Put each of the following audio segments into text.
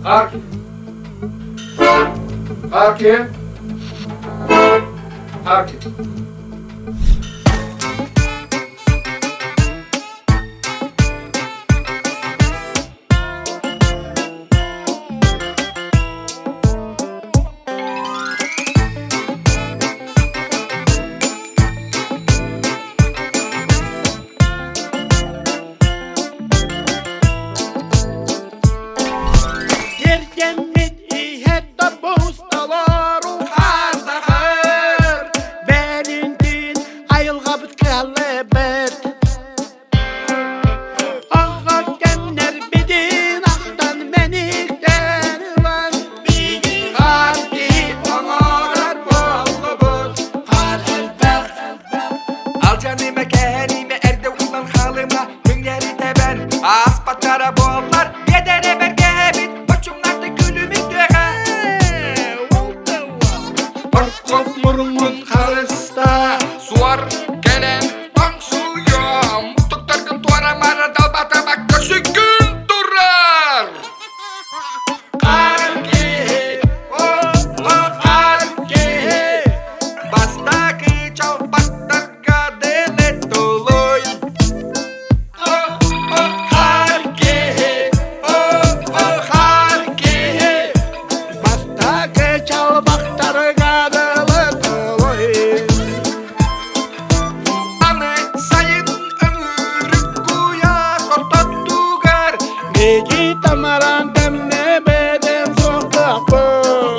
Харки. Харки. Харки. Кэргэммит иһэр да бусталар ухаатахар Бэлинтин айылҕабыт кыаллыбыт Аҕа кэмнэрбитин ахтан мэниктэн ылан Биги хаар киһи оҥорор буоллубут Хаар элбэх Алдьаныма, кэһэниимэ, эрдэ уулан хаалыма, түҥнэри тэбэн, ааспаттара буоллар, биэдэрэ бэргэһэбит, боччумнаахтык күлүмүрдүөҕэ. Оркоп мурунун харыста Суор кэлэн тоҥсуйуом, муттуктаргын туора-мара далбатабакка сүгүн турар. Хаар киһи, о, хаар киһи Бастакы чалбахтарга дылы тулуй. Хаар киһи, о, хаар киһи Бастакы чалбахтарга дылы тулуй. Аны сайын өҥүрүк куйаас ортотугар Миги тамаран тэмнэбэдэн суохтаахпын.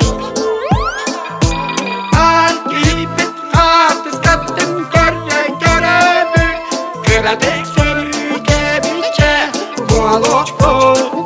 Хаар киһиппит хаартыскатын көрө көрөбүт, кыратык сөрүүкэбиччэ буолуохпут.